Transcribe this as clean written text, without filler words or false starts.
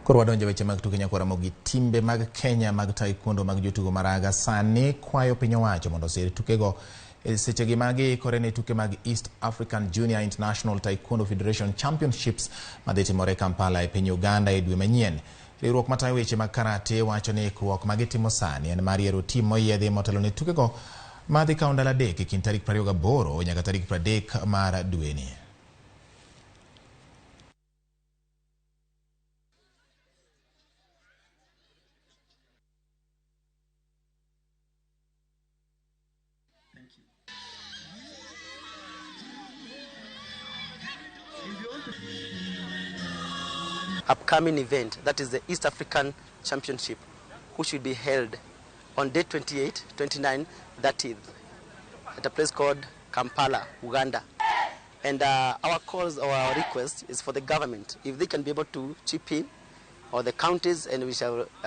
Koro wadonjo weche mag tuke nyakwara mogi timbe mag Kenya mag taekwondo mag jotugo maraga sani kwayo piny owacho mondo osir tukego e sechegi ma giikore ne tuke mag East African Junior International Taekwondo Federation Championships madhi timore Kampala e piny Uganda e dwe manyien. Riwruok matayo weche mag karate wacho ni ikruok ma gitimo sani en mar yiero tim moyiedhi motelo ne tukego madhi kawo ndalo 3 e kind tarik 28 nyaka tarik 30 mar dweni. Upcoming event, that is the East African Championship, which will be held on date 28, 29, 30th at a place called Kampala, Uganda. And our calls or our request is for the government, if they can be able to chip in, or the counties, and we shall